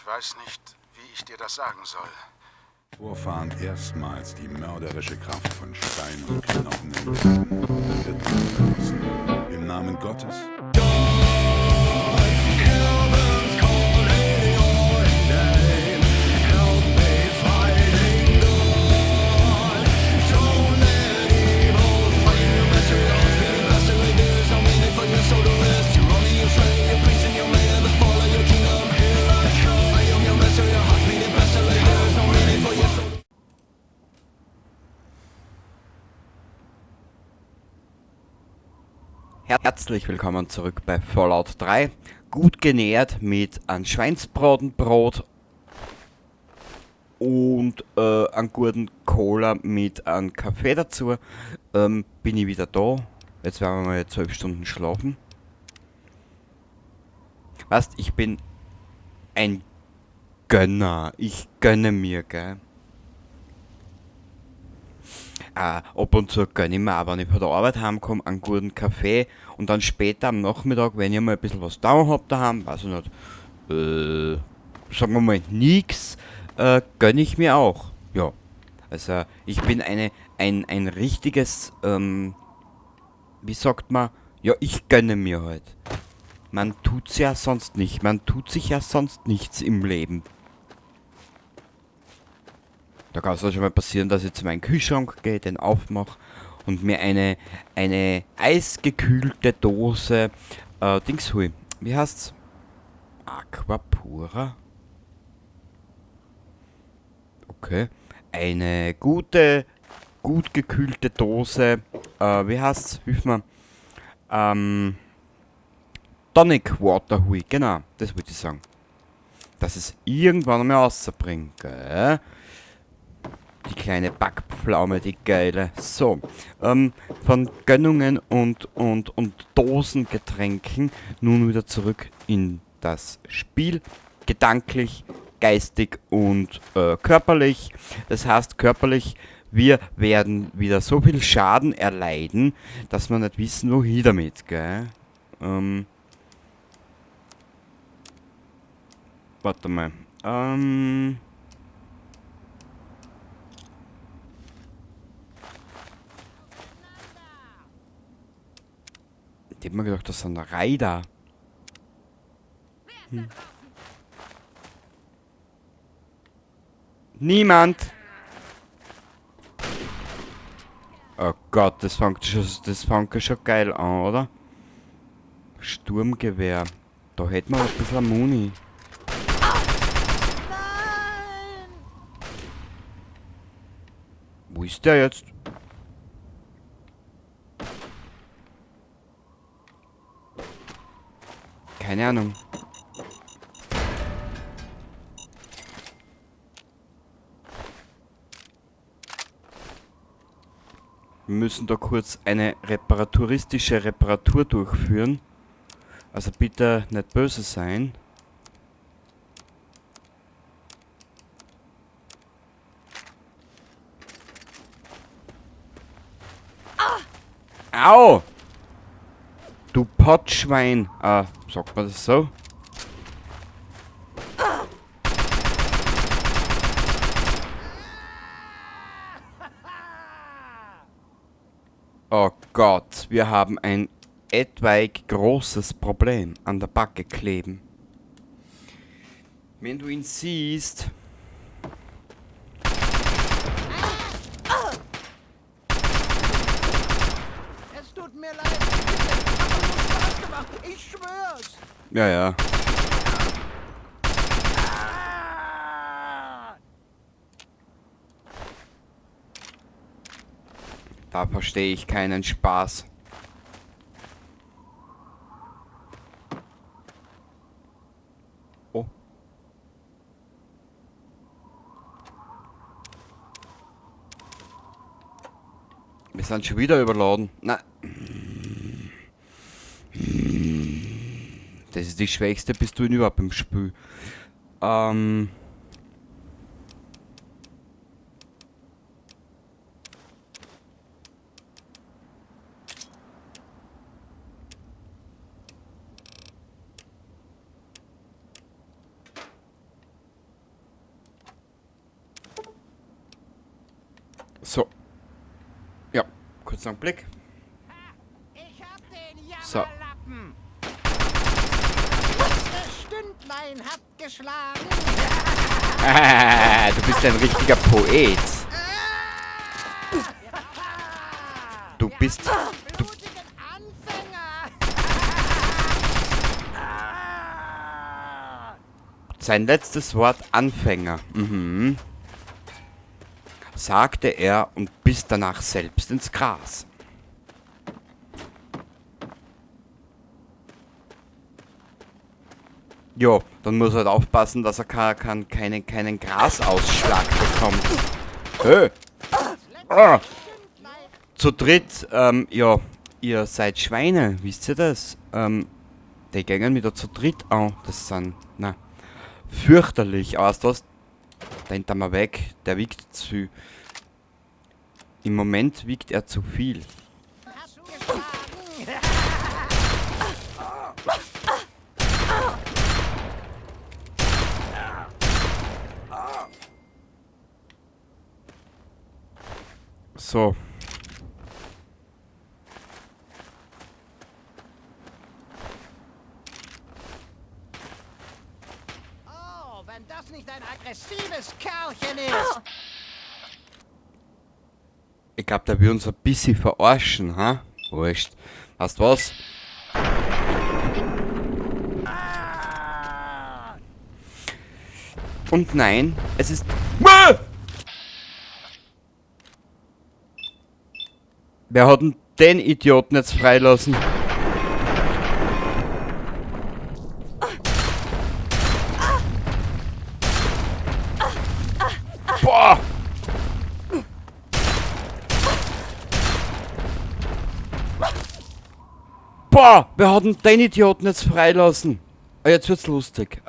weiß nicht, wie ich dir das sagen soll. Vorfahren erstmals die mörderische Kraft von Stein und Knochen entdeckten, wird man verlassen. Im Namen Gottes. Herzlich willkommen zurück bei Fallout 3. Gut genährt mit einem Schweinsbratenbrot und einem guten Cola mit einem Kaffee dazu. Bin ich wieder da. Jetzt werden wir mal 12 Stunden schlafen. Weißt, ich bin ein Gönner. Ich gönne mir, gell? Ab und zu gönne ich mir auch, wenn ich von der Arbeit heimkomme, einen guten Kaffee und dann später am Nachmittag, wenn ich mal ein bisschen was da hab daheim, weiß ich nicht, sagen wir mal nix, gönne ich mir auch. Ja, also ich bin ein richtiges, wie sagt man, ja, ich gönne mir halt. Man tut's ja sonst nicht, man tut sich ja sonst nichts im Leben. Da kann's auch schon mal passieren, dass ich zu meinem Kühlschrank gehe, den aufmache und mir eine eisgekühlte Dose Dings hol. Wie heißt's? Aquapura? Okay. Eine gute, gut gekühlte Dose, wie heißt's? Hilf mir. Tonic Water hol, genau, das wollte ich sagen. Dass es irgendwann einmal rausbringt, gell? Die kleine Backpflaume, die geile. So, von Gönnungen und Dosengetränken nun wieder zurück in das Spiel. Gedanklich, geistig und körperlich. Das heißt körperlich, wir werden wieder so viel Schaden erleiden, dass wir nicht wissen, wohin damit, gell? Warte mal. Ich hab mir gedacht, das sind Reiter. Niemand! Oh Gott, das fängt ja schon geil an, oder? Sturmgewehr. Da hätten wir ein bisschen Muni. Wo ist der jetzt? Keine Ahnung. Wir müssen da kurz eine reparaturistische Reparatur durchführen. Also bitte nicht böse sein. Au! Du Pottschwein! Sagt man das so? Oh Gott, wir haben ein etwaig großes Problem an der Backe kleben. Wenn du ihn siehst... Es tut mir leid, bitte, hat nur Spaß gemacht, ich schwör's. Ja, ja. Da verstehe ich keinen Spaß. Oh. Wir sind schon wieder überladen. Na. Das ist die schwächste Pistole überhaupt im Spiel. So. Ja, kurzer Blick. Ich hab den So. Jammerlappen. Das Stündlein hat geschlagen. Ah, du bist ein richtiger Poet. Du bist. Du, Blutigen Anfänger. sein letztes Wort Anfänger. Mhm. Sagte er und biss danach selbst ins Gras. Jo, dann muss er halt aufpassen, dass er keinen Grasausschlag bekommt. Hey. Ah. Zu dritt, ja, ihr seid Schweine, wisst ihr das? Die gängen wieder zu dritt an. Das sind, na, fürchterlich. Aber weißt du was? Den da mal weg, der wiegt zu viel. Im Moment wiegt er zu viel. Hat geschlagen. So. Oh, wenn das nicht ein aggressives Kerlchen ist. Ich glaub, der will uns ein bisschen verarschen, ha? Wurscht. Weißt du was? Und nein, es ist... Ah! Wer hat denn den Idioten jetzt freilassen? Boah! Boah, wer hat denn den Idioten jetzt freilassen? Ah, jetzt wird's lustig.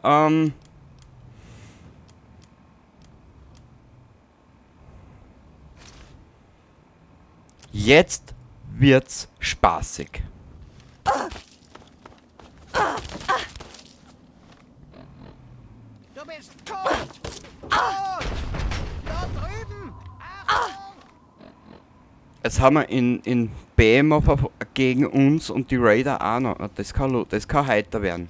Jetzt wird's spaßig. Du bist tot! Tot! Dort drüben! Achtung! Jetzt haben wir in Behemoth gegen uns und die Raider auch noch. Na, das kann heiter werden.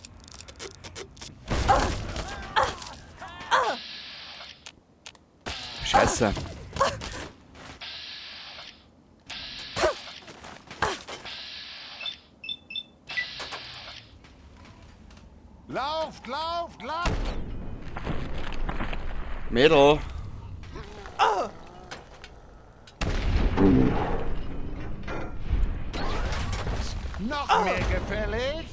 Scheiße. Lauft, lauft, lauft! Mädel. Noch mehr gefällig?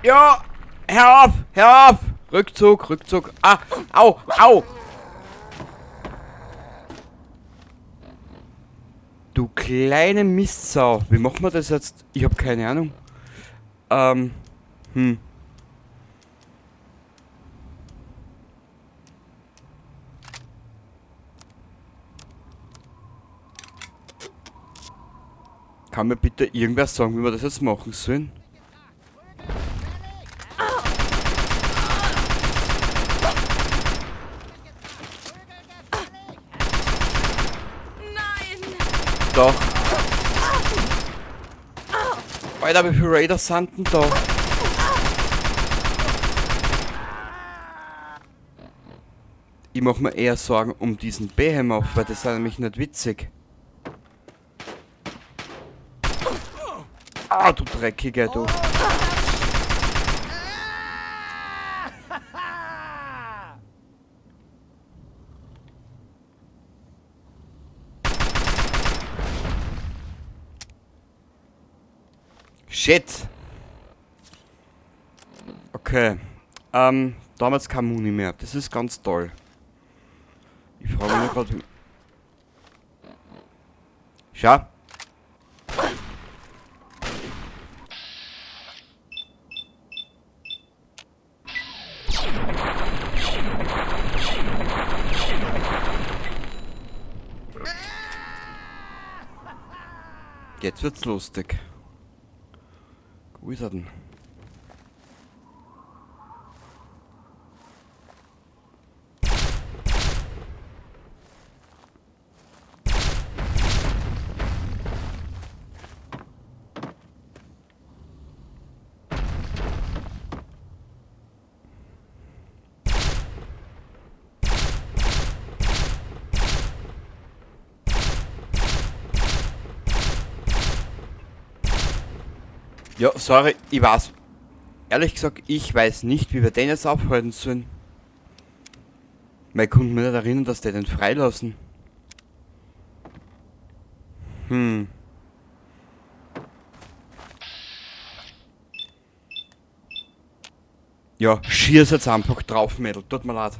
Ja, hör auf, hör auf. Rückzug, Rückzug. Ah, au, au. Du kleine Mistsau. Wie machen wir das jetzt? Ich hab keine Ahnung. Kann mir bitte irgendwer sagen, wie wir das jetzt machen sollen? Nein! Doch. Alter, wie viele Raider sind denn da? Ich mach mir eher Sorgen um diesen Behemoth, weil das ist nämlich nicht witzig. Ah, du Dreckiger, du. Shit. Okay. Damals kein Muni mehr. Das ist ganz toll. Ich frage mich nur grad, wie Schau. Jetzt wird's lustig. Wo ist er denn? Ja, sorry, ich weiß. Ehrlich gesagt, ich weiß nicht, wie wir den jetzt aufhalten sollen. Weil ich konnte mich nicht erinnern, dass die den freilassen. Ja, schieß jetzt einfach drauf, Mädel. Tut mir leid.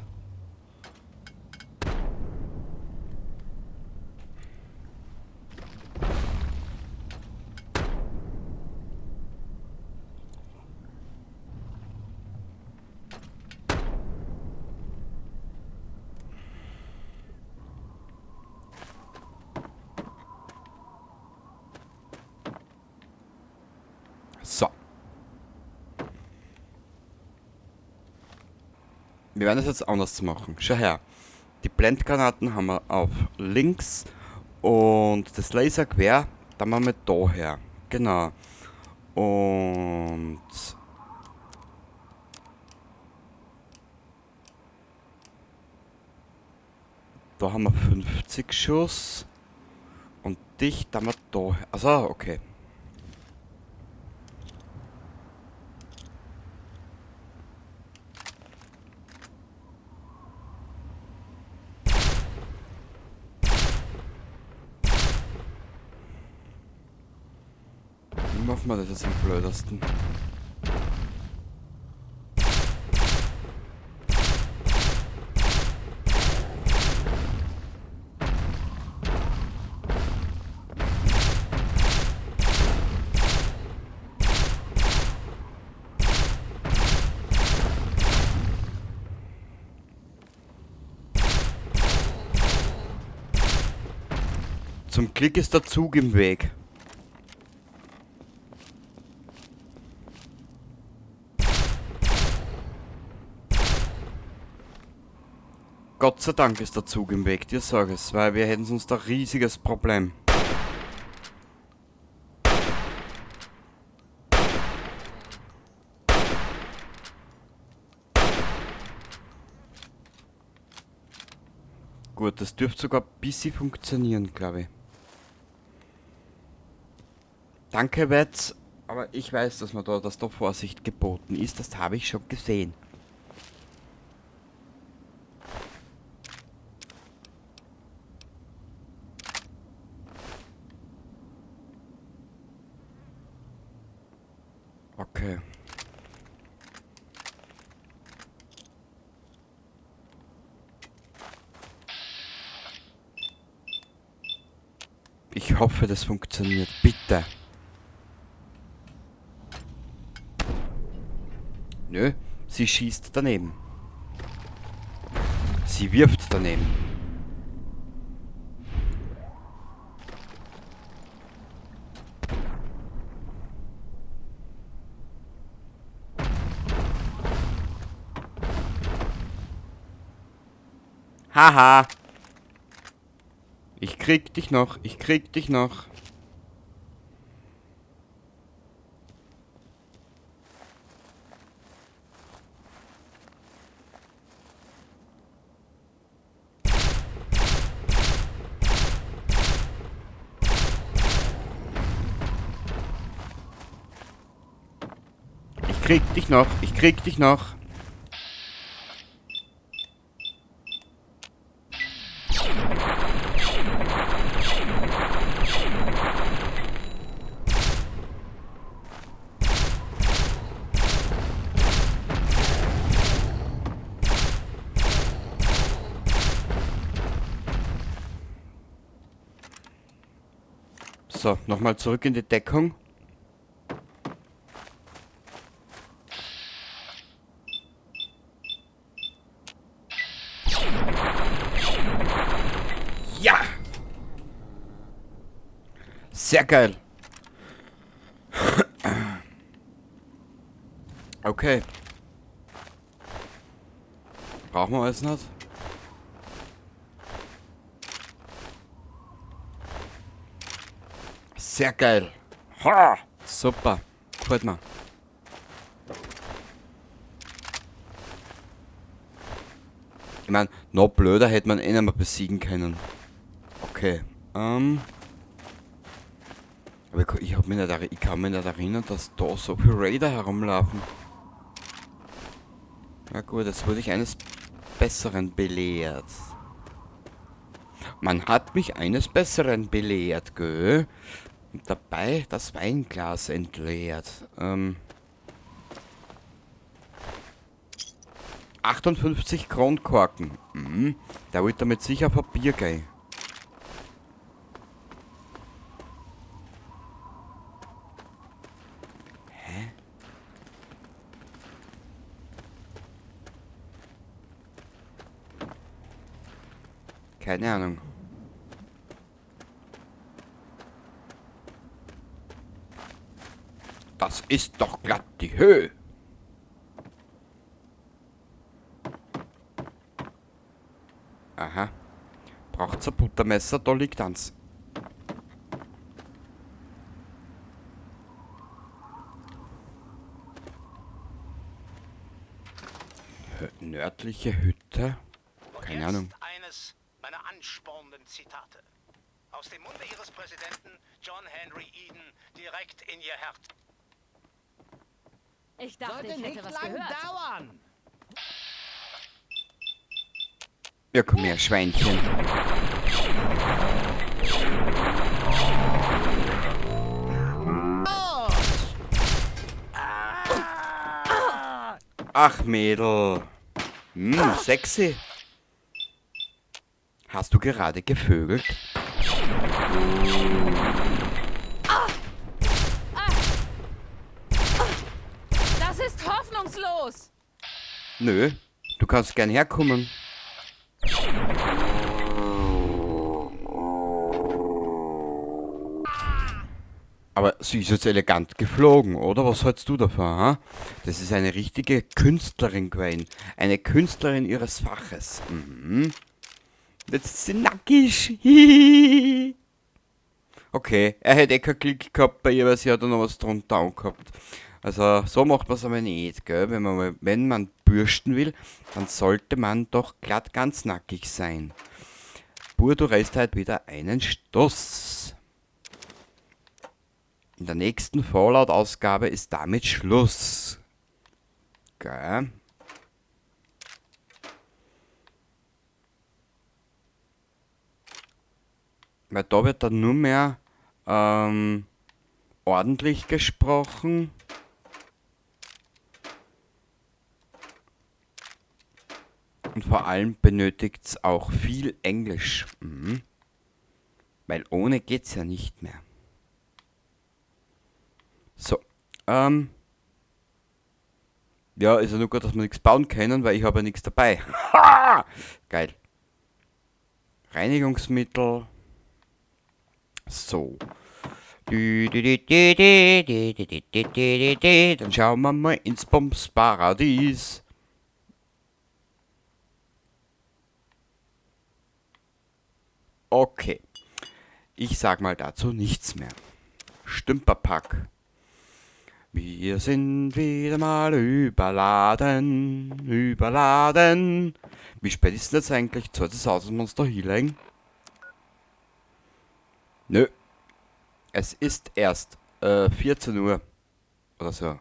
So. Wir werden das jetzt anders machen. Schau her. Die Blendgranaten haben wir auf links und das Lasergewehr, da machen wir da her. Genau. Und da haben wir 50 Schuss. Und dich, da haben wir da her. Achso, okay. Wie machen wir das jetzt am blödesten? Zum Glück ist der Zug im Weg. Gott sei Dank ist der Zug im Weg, dir sag es, weil wir hätten sonst ein riesiges Problem. Gut, das dürfte sogar ein bisschen funktionieren, glaub ich. Danke, Wetz, aber ich weiß, dass da Vorsicht geboten ist, das habe ich schon gesehen. Okay. Ich hoffe, das funktioniert. Bitte. Nö, sie schießt daneben. Sie wirft daneben. Haha. Ich krieg dich noch, ich krieg dich noch. Ich krieg dich noch, ich krieg dich noch. So, nochmal zurück in die Deckung. Ja! Sehr geil. Okay. Brauchen wir alles nicht? Sehr geil. Ha! Super. Gefällt mir. Ich mein, noch blöder hätte man eh nicht mehr besiegen können. Okay. Aber ich, hab mich nicht, ich kann mich nicht erinnern, dass da so viele Raider herumlaufen. Na gut, jetzt wurde ich eines Besseren belehrt. Man hat mich eines Besseren belehrt, gell? Und dabei das Weinglas entleert. 58 Kronkorken. Mhm. Der wollte damit sicher Papier gehen. Hä? Keine Ahnung. Das ist doch glatt die Höhe. Aha. Braucht's ein Buttermesser? Da liegt eins. Nördliche Hütte? Und Keine jetzt Ahnung. Eines meiner anspornenden Zitate. Aus dem Munde Ihres Präsidenten John Henry Eden direkt in Ihr Herz. Ich dachte, Sollte ich hätte nicht was lang gehört. dauern. Ja, komm her, Schweinchen. Ach, Mädel. Hm, sexy. Hast du gerade gevögelt? Das ist hoffnungslos. Nö, du kannst gern herkommen. Aber sie ist jetzt elegant geflogen, oder? Was hältst du davon, ha? Das ist eine richtige Künstlerin, Gwen. Eine Künstlerin ihres Faches. Mhm. Jetzt ist sie nackig. Hihihi. Okay, er hätte eh keinen Klick gehabt bei ihr, weil sie hat da noch was drunter angehabt. Also, so macht man's aber nicht, gell? Wenn man bürsten will, dann sollte man doch glatt ganz nackig sein. Bur, du reißt halt wieder einen Stoß. In der nächsten Fallout-Ausgabe ist damit Schluss. Gell? Weil da wird dann nur mehr ordentlich gesprochen. Und vor allem benötigt's auch viel Englisch. Weil ohne geht's ja nicht mehr. So. Ja, ist ja nur gut, dass wir nichts bauen können, weil ich habe ja nichts dabei. Ha! Geil. Reinigungsmittel. So. Dü, dü, dü, dü, dü, dü, dü, dü, dü, dü, dü, dü. Dann schauen wir mal ins Bumsparadies. Okay. Ich sag mal dazu nichts mehr. Stümperpack. Wir sind wieder mal überladen, überladen. Wie spät ist denn jetzt eigentlich? Zahlt es aus, dass wir uns da hinlegen? Nö. Es ist erst 14 Uhr. Oder so.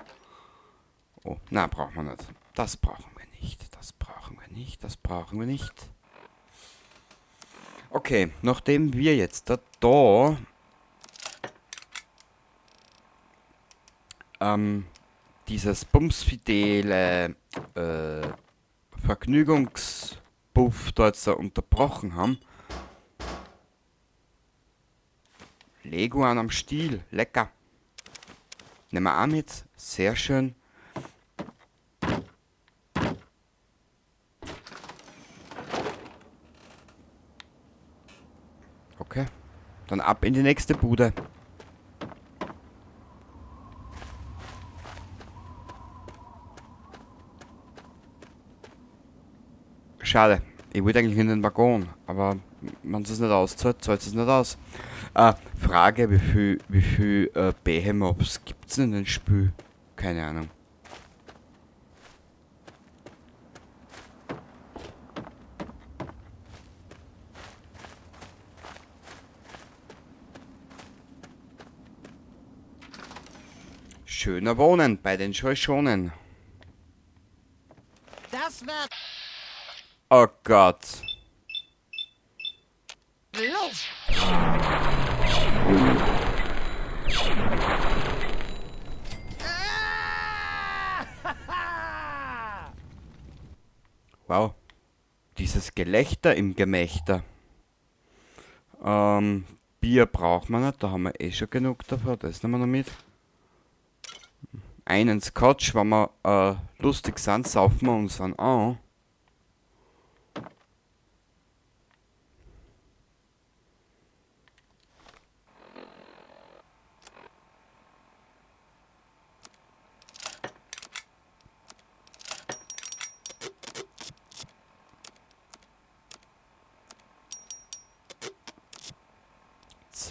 Oh, na, brauchen wir nicht. Das brauchen wir nicht. Das brauchen wir nicht. Das brauchen wir nicht. Okay, nachdem wir jetzt da dieses bumsfidele Vergnügungsbuff da jetzt da unterbrochen haben. Leguan am Stiel, lecker. Nehmen wir auch mit, sehr schön. Okay, dann ab in die nächste Bude. Schade, ich wollte eigentlich in den Waggon, aber wenn es nicht auszahlt, zahlt es nicht aus. Frage, wie viel Behemoths gibt's denn in dem Spiel? Keine Ahnung. Schöner wohnen bei den Schoschonen. Das wird Oh Gott. los. Wow. Dieses Gelächter im Gemächter. Bier braucht man nicht, da haben wir eh schon genug davon, das nehmen wir noch mit. Einen Scotch, wenn wir lustig sind, saufen wir uns dann an.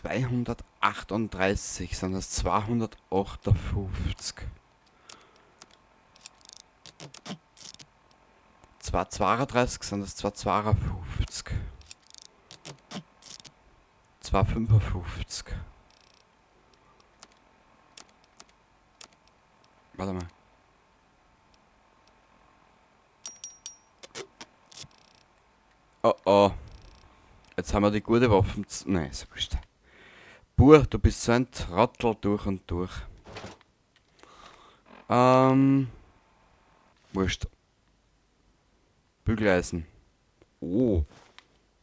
238 sind das 258. 232 sind das 252. 255. Warte mal. Oh oh. Jetzt haben wir die gute Waffen nein, ist ja wurscht. Bur, du bist so ein Trottel durch und durch. Wurscht. Bügeleisen. Oh.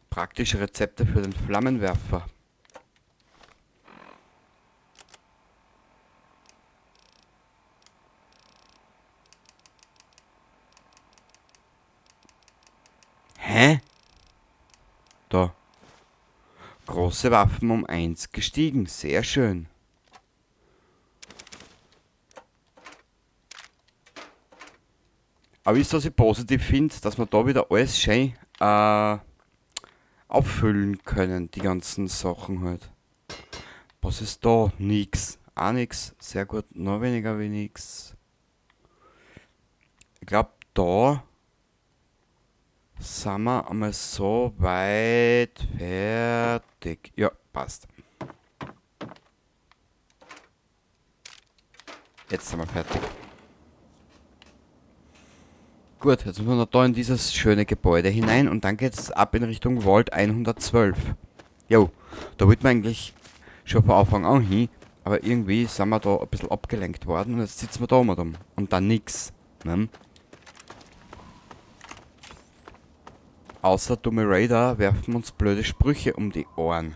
Praktische Rezepte für den Flammenwerfer. Hä? Da. Große Waffen um 1 gestiegen. Sehr schön. Aber wisst ihr, was ich positiv finde? Dass wir da wieder alles schön auffüllen können. Die ganzen Sachen halt. Was ist da? Nix. Auch nix. Sehr gut. Noch weniger wie nix. Ich glaub, da sind wir einmal so weit fertig. Ja, passt. Jetzt sind wir fertig. Gut, jetzt müssen wir noch da in dieses schöne Gebäude hinein und dann geht's ab in Richtung Vault 112. Jo, da wollten wir eigentlich schon von Anfang an hin, aber irgendwie sind wir da ein bisschen abgelenkt worden und jetzt sitzen wir da mal rum. Und dann nix. Ne? Außer dumme Raider werfen uns blöde Sprüche um die Ohren.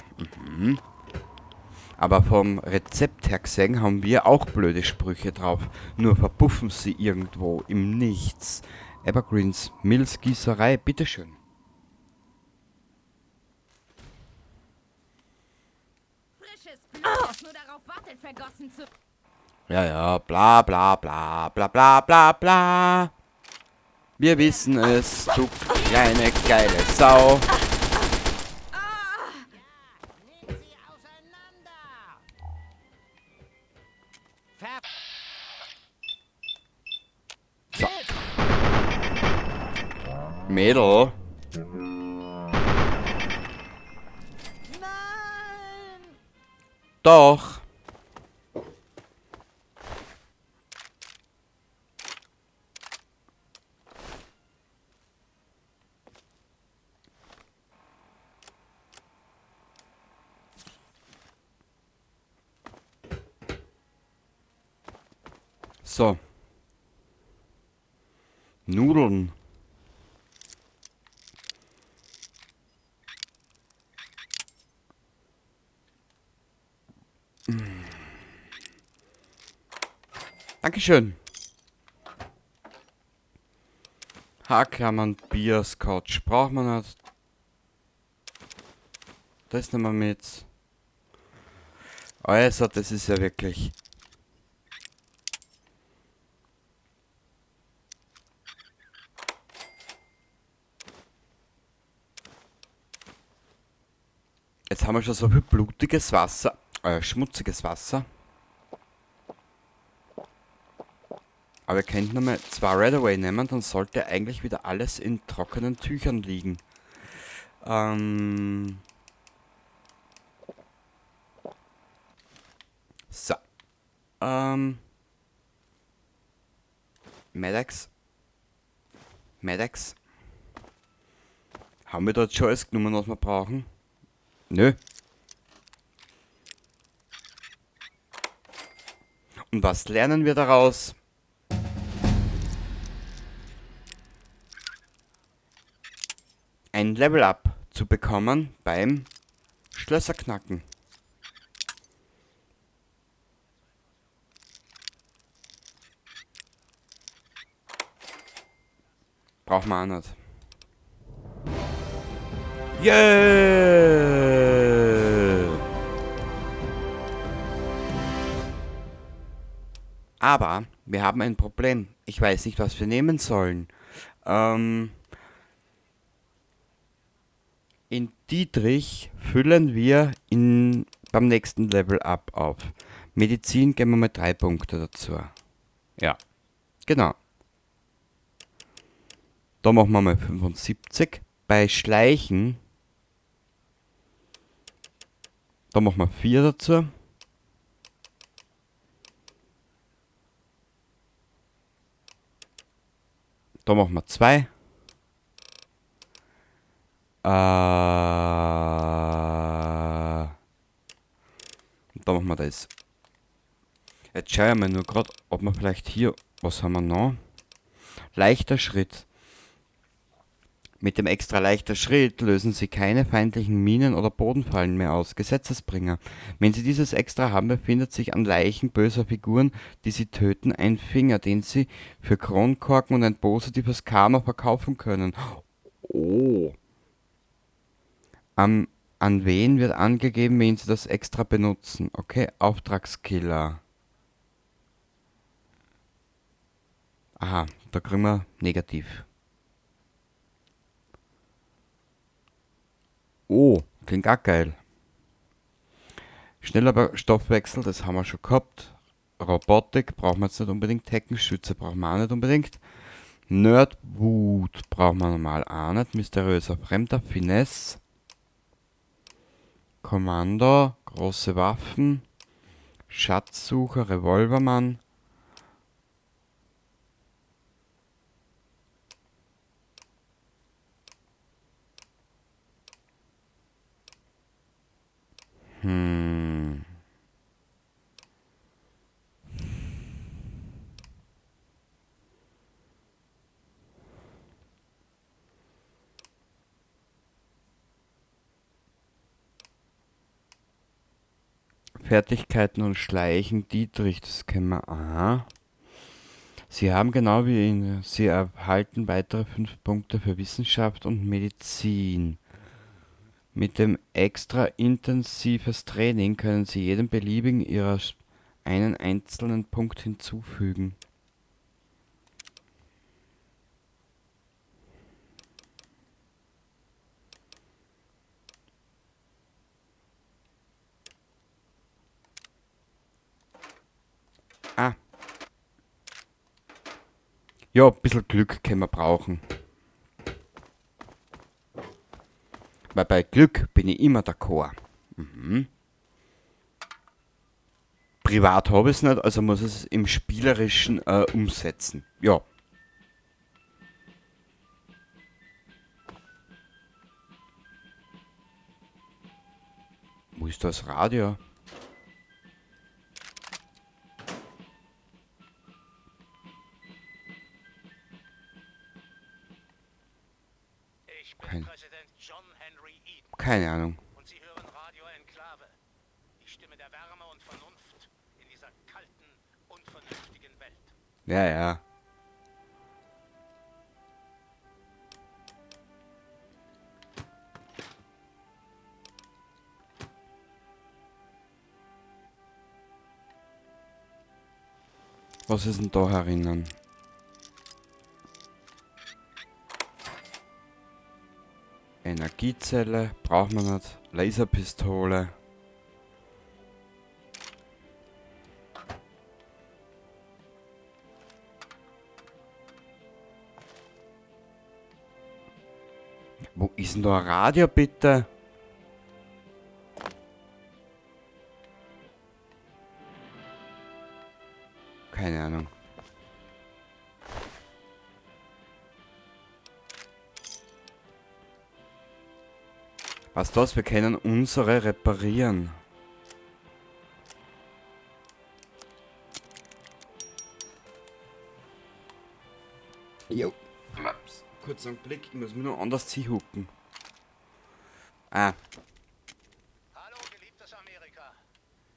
Aber vom Rezept her gesehen haben wir auch blöde Sprüche drauf. Nur verpuffen sie irgendwo im Nichts. Evergreens Mills Gießerei, bitteschön. Frisches Blut, das nur darauf wartet, vergossen zu... Ja, ja, bla bla bla bla bla bla bla. Wir wissen es, du kleine geile Sau. So. Mädel. Nein! Doch. So. Nudeln. Dankeschön. Haarklammern, Bier, Scotch. Braucht man nicht. Das nehmen wir mit. Also, das ist ja wirklich... Jetzt haben wir schon so viel blutiges Wasser, schmutziges Wasser. Aber wir könnten nochmal 2 Redaway nehmen, dann sollte eigentlich wieder alles in trockenen Tüchern liegen. So. Medex. Medex. Haben wir dort schon alles genommen, was wir brauchen? Nö. Und was lernen wir daraus? Ein Level-Up zu bekommen beim Schlösserknacken. Braucht man auch nicht. Yeah! Aber wir haben ein Problem. Ich weiß nicht, was wir nehmen sollen. In Dietrich füllen wir beim nächsten Level Up auf. Medizin geben wir mal 3 Punkte dazu. Ja, genau. Da machen wir mal 75. Bei Schleichen, da machen wir 4 dazu. Da machen wir 2. Und da machen wir das. Jetzt schau ich mal nur grad, ob wir vielleicht hier... Was haben wir noch? Leichter Schritt. Mit dem extra leichter Schritt lösen Sie keine feindlichen Minen oder Bodenfallen mehr aus. Gesetzesbringer. Wenn Sie dieses Extra haben, befindet sich an Leichen böser Figuren, die Sie töten, ein Finger, den Sie für Kronkorken und ein positives Karma verkaufen können. Oh. An wen wird angegeben, wen Sie das Extra benutzen? Okay, Auftragskiller. Aha, da kriegen wir negativ. Oh, klingt auch geil. Schneller Stoffwechsel, das haben wir schon gehabt. Robotik brauchen wir jetzt nicht unbedingt. Heckenschütze brauchen wir auch nicht unbedingt. Nerdwut brauchen wir normal auch nicht. Mysteriöser Fremder, Finesse. Kommando, große Waffen. Schatzsucher, Revolvermann. Fertigkeiten und Schleichen, Dietrich, das kennen wir. Aha. Sie haben genau wie ihn, Sie erhalten weitere 5 Punkte für Wissenschaft und Medizin. Mit dem extra intensives Training können Sie jedem beliebigen Ihrer einen einzelnen Punkt hinzufügen. Ah. Ja, ein bisschen Glück können wir brauchen. Weil bei Glück bin ich immer d'accord. Privat hab ich's nicht, also muss ich es im Spielerischen umsetzen. Ja. Wo ist das Radio? Ich bin Präsident John Henry Eden. Keine Ahnung. Und Sie hören Radio Enklave. Die Stimme der Wärme und Vernunft in dieser kalten, unvernünftigen Welt. Ja, ja. Was ist denn da herinnen? Energiezelle braucht man nicht. Laserpistole. Wo ist denn da ein Radio, bitte? Keine Ahnung. Was das? Wir können unsere reparieren. Jo. Ups. Kurz einen Blick, ich muss mich nur anders zuhucken. Ah. Hallo, geliebtes Amerika.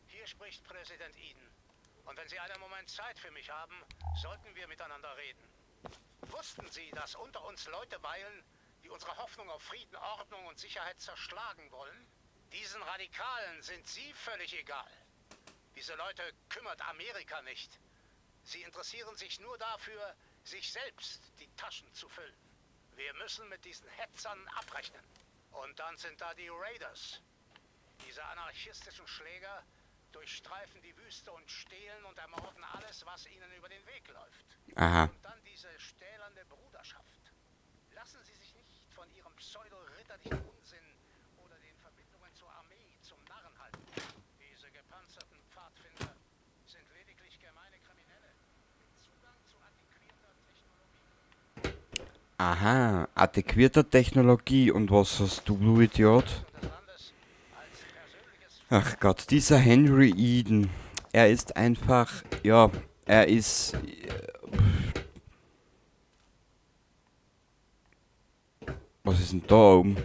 Hier spricht Präsident Eden. Und wenn Sie einen Moment Zeit für mich haben, sollten wir miteinander reden. Wussten Sie, dass unter uns Leute weilen, die unsere Hoffnung auf Frieden, Ordnung und Sicherheit zerschlagen wollen? Diesen Radikalen sind Sie völlig egal. Diese Leute kümmert Amerika nicht. Sie interessieren sich nur dafür, sich selbst die Taschen zu füllen. Wir müssen mit diesen Hetzern abrechnen. Und dann sind da die Raiders. Diese anarchistischen Schläger durchstreifen die Wüste und stehlen und ermorden alles, was ihnen über den Weg läuft. Aha. Und dann diese stählerne Bruderschaft. Lassen Sie sich nicht von ihrem pseudo-ritterlichen Unsinn oder den Verbindungen zur Armee zum Narren halten. Diese gepanzerten Pfadfinder sind lediglich gemeine Kriminelle mit Zugang zu antiquierter Technologie. Aha. Adäquierter Technologie. Und was hast du, du Idiot? Des Landes als persönliches Ach Gott, dieser Henry Eden. Er ist einfach, ja, er ist. Was ist denn da oben?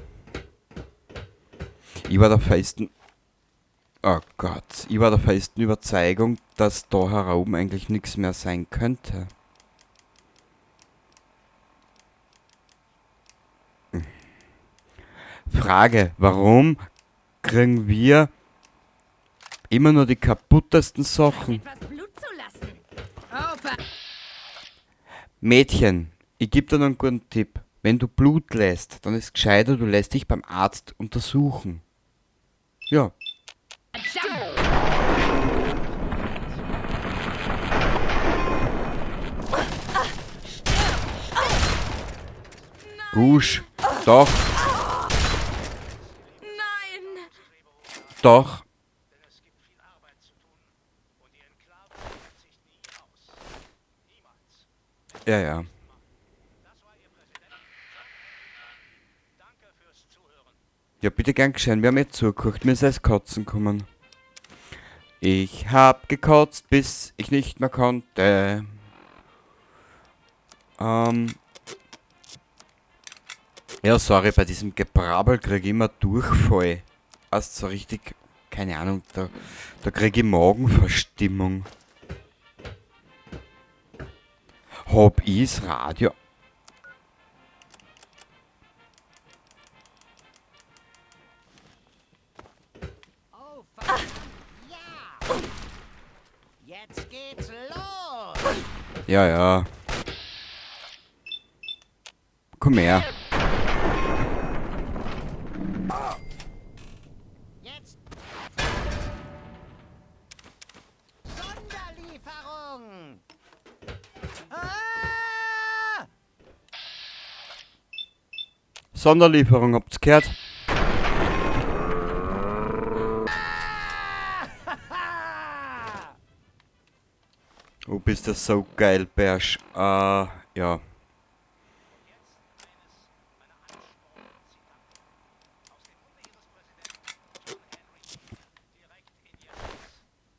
Ich war der festen. Oh Gott, ich war der festen Überzeugung, dass da heroben eigentlich nichts mehr sein könnte. Frage, warum kriegen wir immer nur die kaputtesten Sachen? Etwas Blut zu lassen. Oh, Mädchen, ich gebe dir noch einen guten Tipp. Wenn du Blut lässt, dann ist gescheiter, du lässt dich beim Arzt untersuchen. Ja. verdammt! Gusch. Doch, Nein! doch. Denn es gibt viel Arbeit zu tun und die Enklave zahlt sich nie aus. Niemals. Ja, ja. Das war Ihr Präsident, John Henry. Danke fürs Zuhören. Ja, bitte gern geschehen. Wir haben eh zugehört. Mir ist es Kotzen gekommen. Ich hab gekotzt, bis ich nicht mehr konnte. Ja, sorry, bei diesem Gebrabbel krieg ich immer Durchfall. Erst so richtig, keine Ahnung, da krieg ich Magenverstimmung. Hab ich's Radio? Oh, verdammt, ja! Jetzt geht's los! Ja, ja. Komm her. Jetzt! Sonderlieferung! Ah! Sonderlieferung, habt's gehört? Ah! Oh, bist du so geil, Bersch. Ja. Jetzt eines meiner anspornenden Zitate. Aus dem Munde Ihres Präsidenten John Henry Eden direkt in Ihr Herz.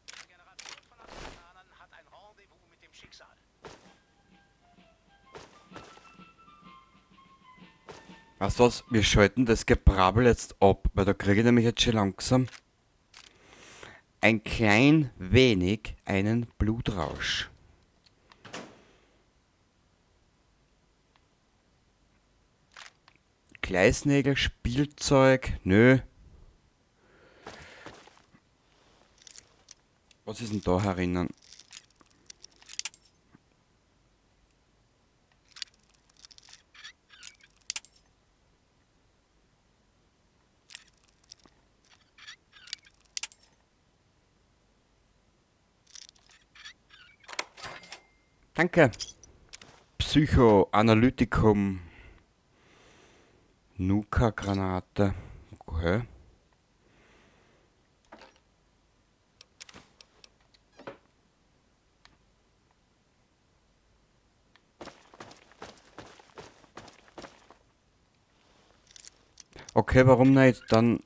Diese Generation von Amerikanern hat ein Rendezvous mit dem Schicksal. Weißt du was? Wir schalten das Gebrabbel jetzt ab, weil da kriege ich nämlich jetzt schon langsam ein klein wenig einen Blutrausch. Gleisnägel, Spielzeug, nö. Was ist denn da herinnen? Danke. Psychoanalytikum. Nuka-Granate. Okay. Okay, warum nicht? Dann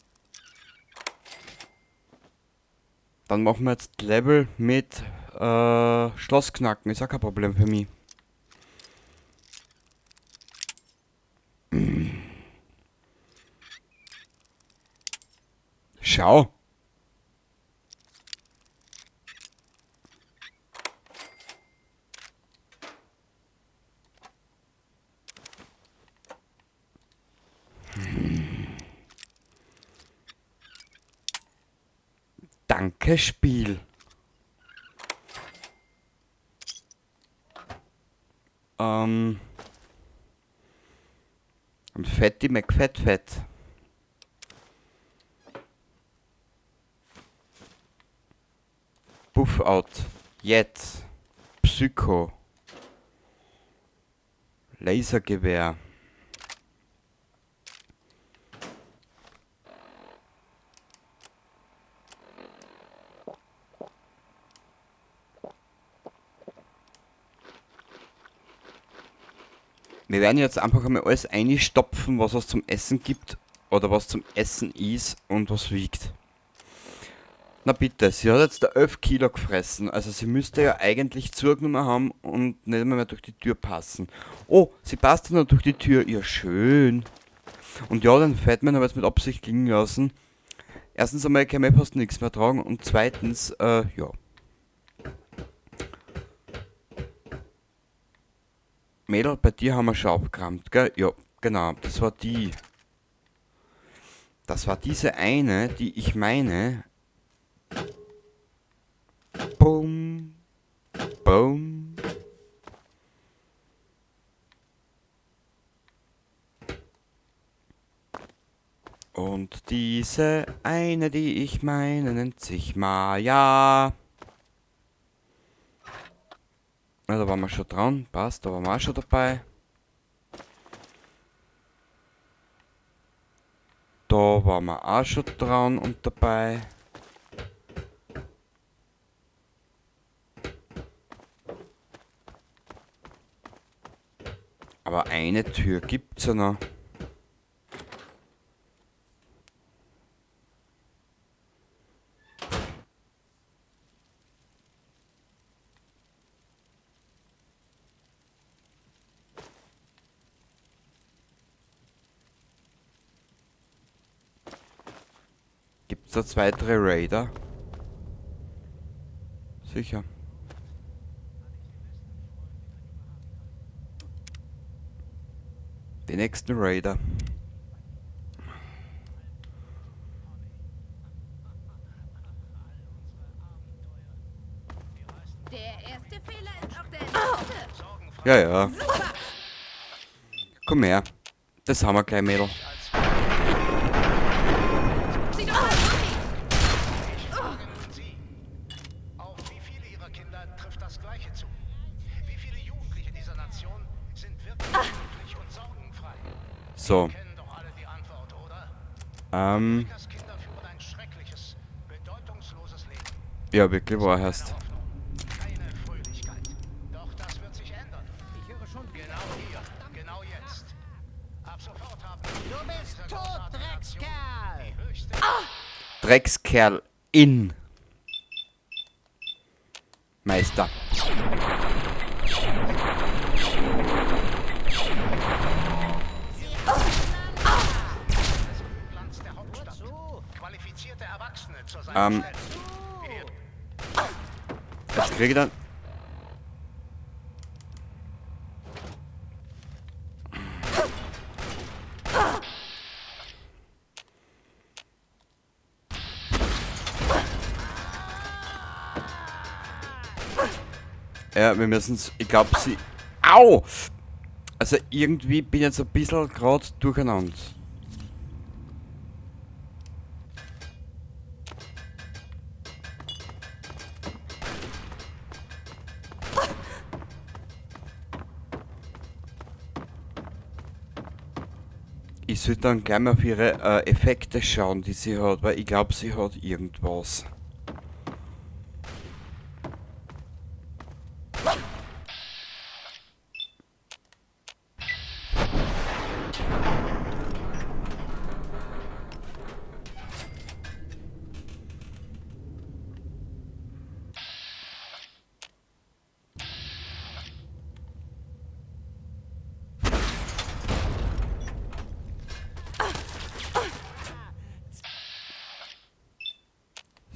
machen wir jetzt Level mit Schlossknacken. Ist auch kein Problem für mich. Schau. Danke, Spiel. Und Fetti McFettfett. Buff out. Jetzt. Psycho. Lasergewehr. Wir werden jetzt einfach einmal alles einstopfen, was es zum Essen gibt oder was zum Essen ist und was wiegt. Na bitte, sie hat jetzt da 11 Kilo gefressen, also sie müsste ja eigentlich zugenommen haben und nicht einmal mehr durch die Tür passen. Oh, sie passt ja noch durch die Tür, ja schön. Und ja, den Fatman habe ich jetzt mit Absicht liegen lassen. Erstens einmal kann ich fast nichts mehr tragen und zweitens, ja. Mädel, bei dir haben wir schon abgerammt, gell? Ja, genau, das war die. Das war diese eine, die ich meine. Boom. Boom. Und diese eine, die ich meine, nennt sich Maya. Na, da waren wir schon dran. Passt, da waren wir auch schon dabei. Da waren wir auch schon dran und dabei. Aber eine Tür gibt's ja noch. Gibt's da 2, 3 Raider? Sicher. Die nächsten Raider. Der erste Fehler ist auch der letzte. Ja, ja. Super. Komm her. Das haben wir gleich, Mädel. Sieh doch mal, Mutti. Ich frage nun Sie. Auf wie viele Ihrer Kinder trifft das Gleiche zu? Wie viele Jugendliche dieser Nation sind wirklich glücklich und sorgenfrei? So. Wir kennen doch alle die Antwort, oder? Amerikas Kinder führen ein schreckliches, bedeutungsloses Leben. Ja, wirklich wahr heißt. Keine Hoffnung, keine Fröhlichkeit. Doch das wird sich ändern. Ich höre schon wieder. Genau hier, genau jetzt. Ab sofort haben wir Du bist in dieser tot, großartigen Nation Dreckskerl! die höchste Dreckskerl in Meister. Glanz der Hauptstadt. Qualifizierte Erwachsene zur Seite stellen. Jetzt kriege ich dann. Ja, wir müssen's. Ich glaub, sie. Au! Also irgendwie bin ich jetzt ein bisschen grad durcheinander. Ich sollte dann gleich mal auf ihre Effekte schauen, die sie hat, weil ich glaub, sie hat irgendwas.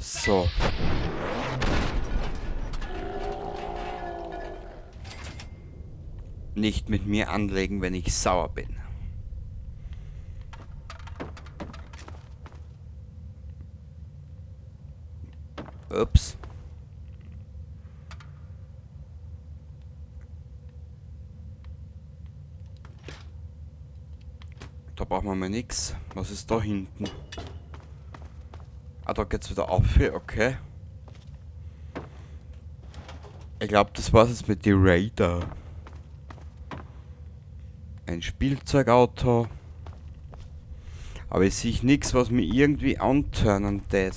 So. Nicht mit mir anlegen, wenn ich sauer bin. Ups. Da brauchen wir mal nix. Was ist da hinten? Ah, da geht's wieder auf, okay. Ich glaube, das war's jetzt mit den Raider. Ein Spielzeugauto. Aber ich sehe nichts, was mir irgendwie anturnen tät.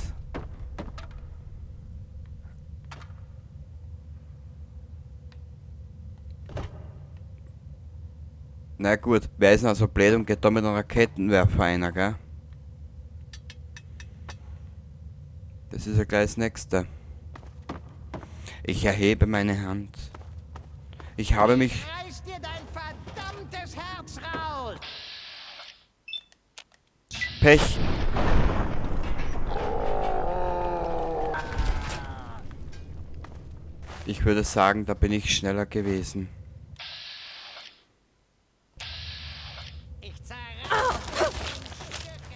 Na gut, wer ist denn so blöd und geht da mit einem Raketenwerfer rein, gell? Das ist ja gleich das Nächste. Ich erhebe meine Hand. Ich habe mich... Ich reiß dir dein verdammtes Herz raus! Pech. Ich würde sagen, da bin ich schneller gewesen. Ich zerreiß dich in Stücke!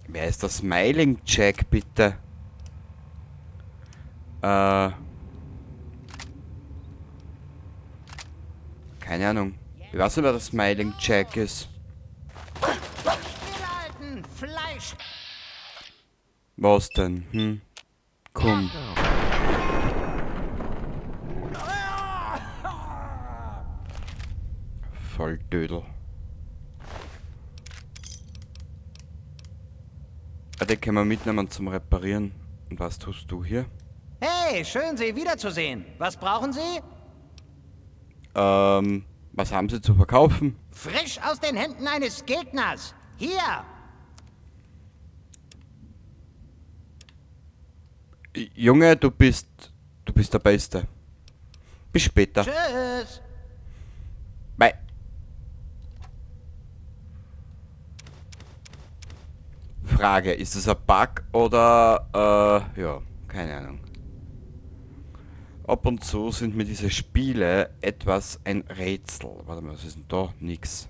Wer ist der Smiling Jack, bitte? Keine Ahnung. Ich weiß nicht, wer der Smiling Jack ist. Stillhalten, Fleisch! Was denn? Hm? Komm. Voll Dödel. Ah, den können wir mitnehmen zum Reparieren. Und was tust du hier? Hey, schön, Sie wiederzusehen. Was brauchen Sie? Was haben Sie zu verkaufen? Frisch aus den Händen eines Gegners. Hier! Junge, du bist der Beste. Bis später. Tschüss! Bye. Frage, ist das ein Bug oder, ja, keine Ahnung. Ab und zu sind mir diese Spiele etwas ein Rätsel. Warte mal, was ist denn da? Nix.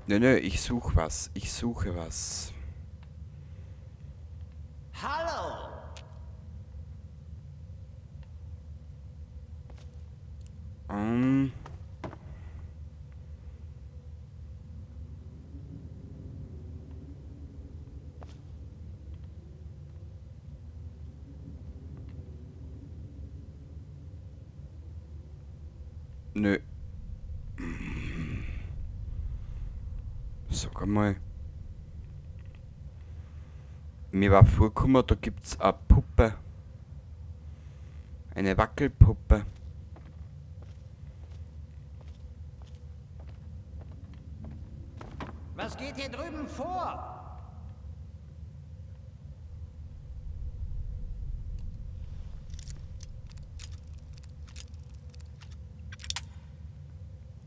Nö, nö, ich such was. Ich suche was. Hallo! Nö. Sag einmal. Mir war vorgekommen, da gibt's eine Puppe. Eine Wackelpuppe. Was geht hier drüben vor?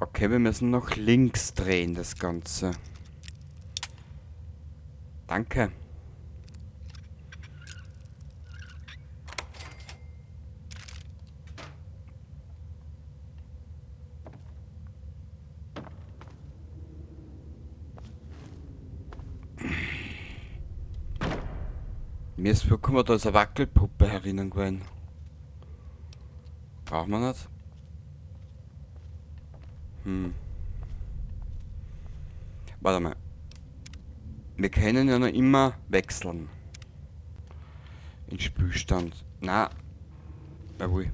Okay, wir müssen noch links drehen, das Ganze. Danke. Mir ist vorgekommen, da ist eine Wackelpuppe herinnen gewesen. Braucht man nicht? Warte mal. Wir können ja noch immer wechseln. In Spielstand. Na. Jawohl.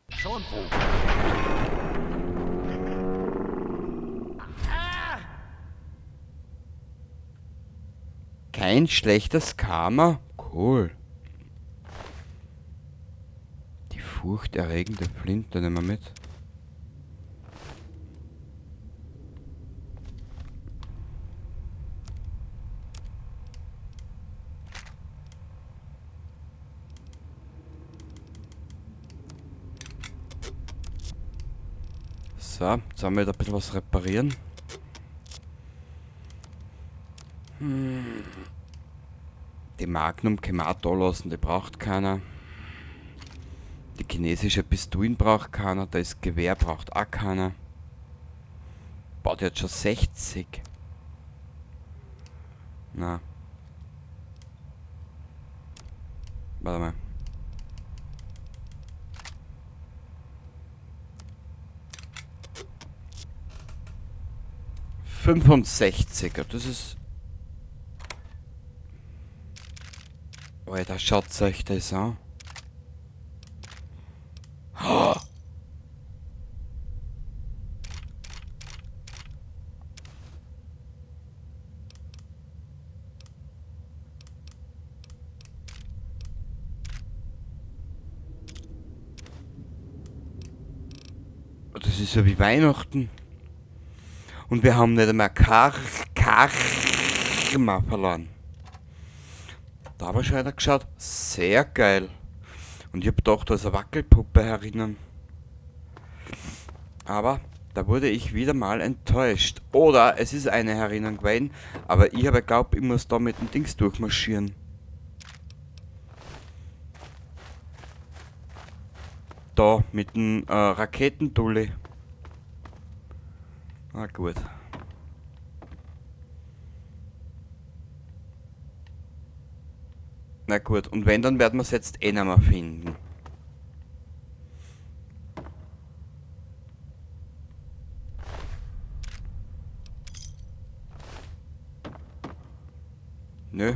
Schon wo. Kein schlechtes Karma. Cool. Die furchterregende Flinte nehmen wir mit. So, jetzt haben wir da ein bisschen was reparieren. Die Magnum können wir auch da lassen, die braucht keiner. Die chinesische Pistolen braucht keiner, das Gewehr braucht auch keiner. Boah, die hat schon 60. Na. Warte mal. 65er, das ist... Alter, schaut euch das an. Oh. Das ist ja wie Weihnachten. Und wir haben nicht einmal Karma verloren. Da habe ich schon einer geschaut. Sehr geil. Und ich hab gedacht, da ist eine Wackelpuppe herinnen. Aber da wurde ich wieder mal enttäuscht. Oder es ist eine herinnen gewesen, aber ich habe geglaubt, ich muss da mit dem Dings durchmarschieren. Da, mit dem Raketendulli. Na gut. Na gut, und wenn, dann werden wir es jetzt eh nicht mehr finden. Nö.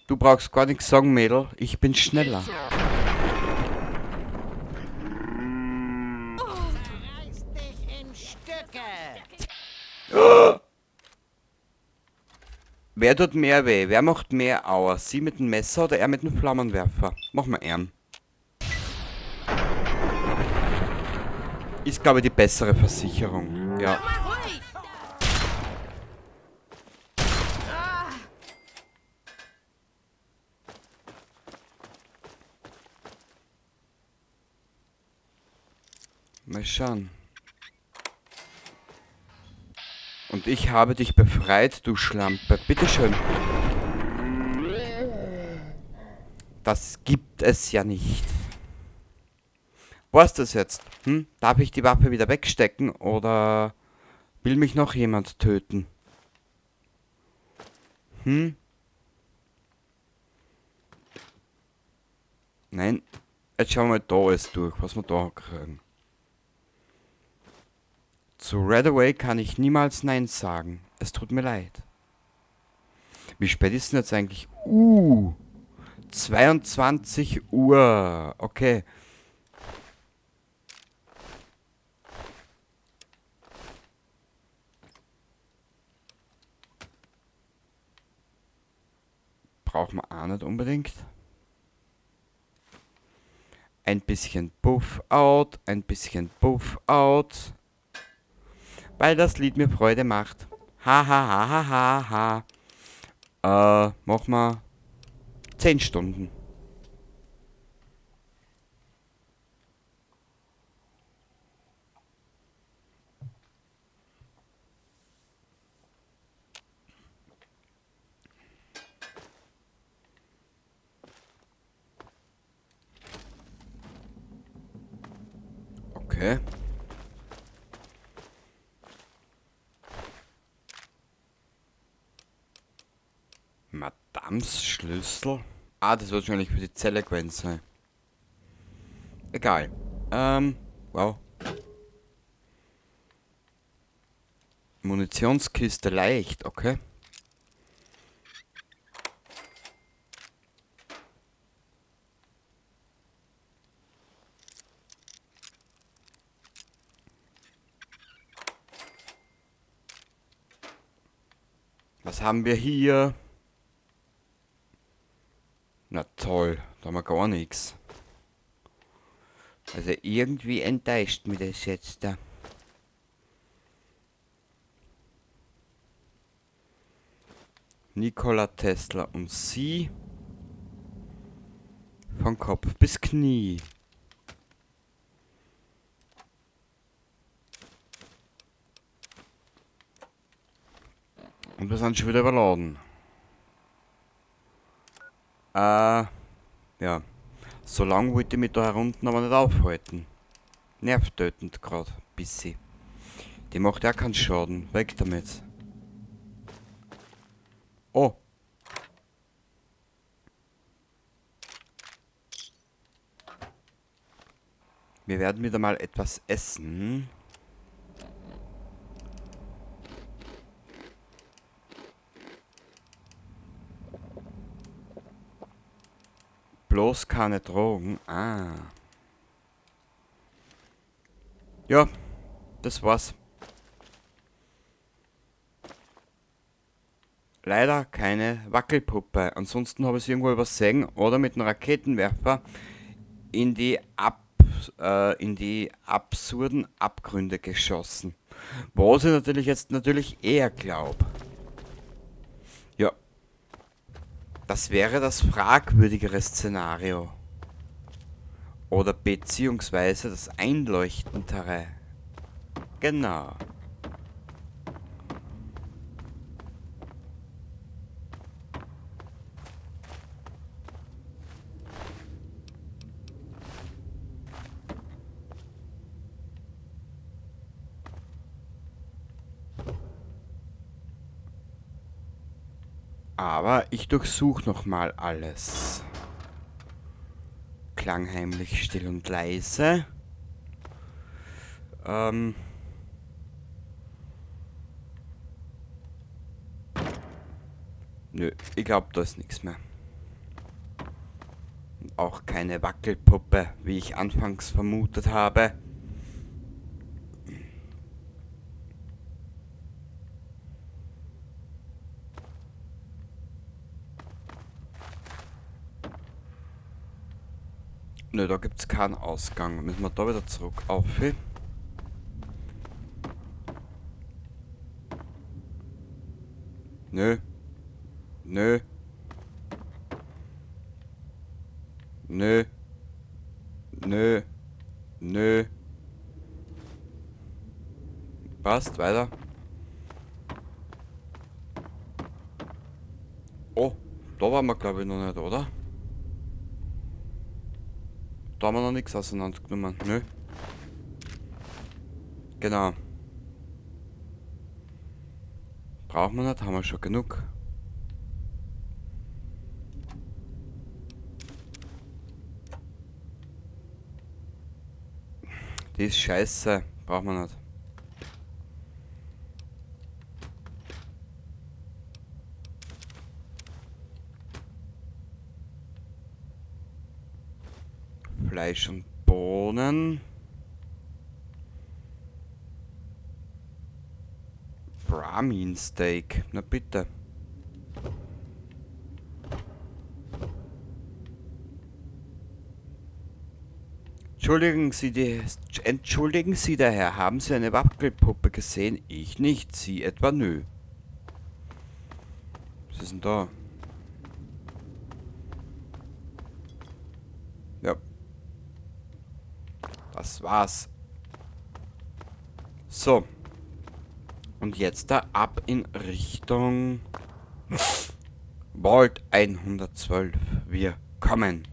Du brauchst gar nichts sagen, Mädel. Ich bin schneller. Zerreiß dich in Stücke! Wer tut mehr weh? Wer macht mehr Aua? Sie mit dem Messer oder er mit dem Flammenwerfer? Mach mal ihn. Ist, glaube ich, die bessere Versicherung. Ja. Mal schauen. Und ich habe dich befreit, du Schlampe. Bitteschön. Das gibt es ja nicht. Wo ist das jetzt? Hm? Darf ich die Waffe wieder wegstecken oder will mich noch jemand töten? Hm? Nein. Jetzt schauen wir mal da alles durch, was wir da kriegen. Zu Redaway kann ich niemals Nein sagen. Es tut mir leid. Wie spät ist denn jetzt eigentlich? 22 Uhr. Okay. Brauchen wir auch nicht unbedingt. Ein bisschen Buff-Out, ein bisschen Buff-Out. Weil das Lied mir Freude macht. Ha, ha, ha, ha, ha, ha. Mach mal 10 Stunden. Okay. Madams Schlüssel? Ah, das wird wahrscheinlich für die Zelle gewesen sein. Egal. Wow. Munitionskiste leicht, okay. Was haben wir hier? Na toll, da haben wir gar nichts. Also irgendwie enttäuscht mich das jetzt da. Nikola Tesla und sie von Kopf bis Knie. Und wir sind schon wieder überladen. Ja. So lange wollte ich mich da herunten aber nicht aufhalten. Nervtötend grad, bisschen. Die macht ja keinen Schaden. Weg damit. Oh. Wir werden wieder mal etwas essen. Bloß keine Drogen. Ah. Ja, das war's. Leider keine Wackelpuppe. Ansonsten habe ich sie irgendwo übersehen oder mit einem Raketenwerfer in die absurden Abgründe geschossen. Was ich natürlich jetzt eher glaub. Ja. Das wäre das fragwürdigere Szenario. Oder beziehungsweise das einleuchtendere. Genau. Aber ich durchsuch nochmal alles. Klangheimlich, still und leise. Nö, ich glaub, da ist nix mehr. Und auch keine Wackelpuppe, wie ich anfangs vermutet habe. Nö, da gibt's keinen Ausgang. Müssen wir da wieder zurück auf. Nö. Nö. Nö. Nö. Nö. Passt, weiter. Oh, da waren wir glaub ich noch nicht, oder? Da haben wir noch nichts auseinandergenommen, nö. Genau. Brauchen wir nicht, haben wir schon genug. Die ist scheiße, brauchen wir nicht. Fleisch und Bohnen. Brahmin Steak. Na bitte. Entschuldigen Sie, die, entschuldigen Sie, der Herr, haben Sie eine Wackelpuppe gesehen? Ich nicht, Sie etwa nö. Was ist denn da? Ja. Das war's. So. Und jetzt da ab in Richtung Vault 112. Wir kommen.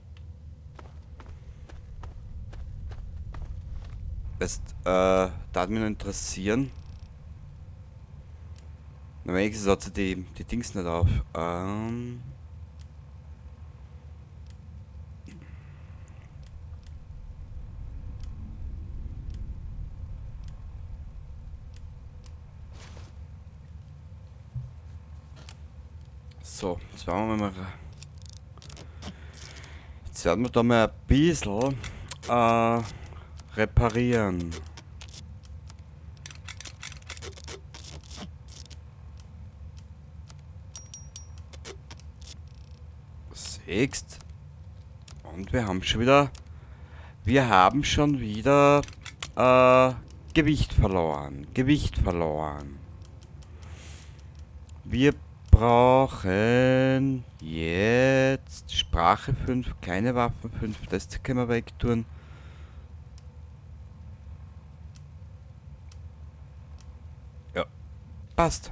Das da hat mich noch interessieren. Na, wenigstens hat sie die Dings nicht auf. So, jetzt werden wir mal, jetzt werden wir da mal ein bisschen reparieren. Siehst. Und wir haben schon wieder Wir haben schon wieder Gewicht verloren. Gewicht verloren. Wir brauchen jetzt Sprache 5, kleine Waffen 5, das können wir wegtun. Ja, passt.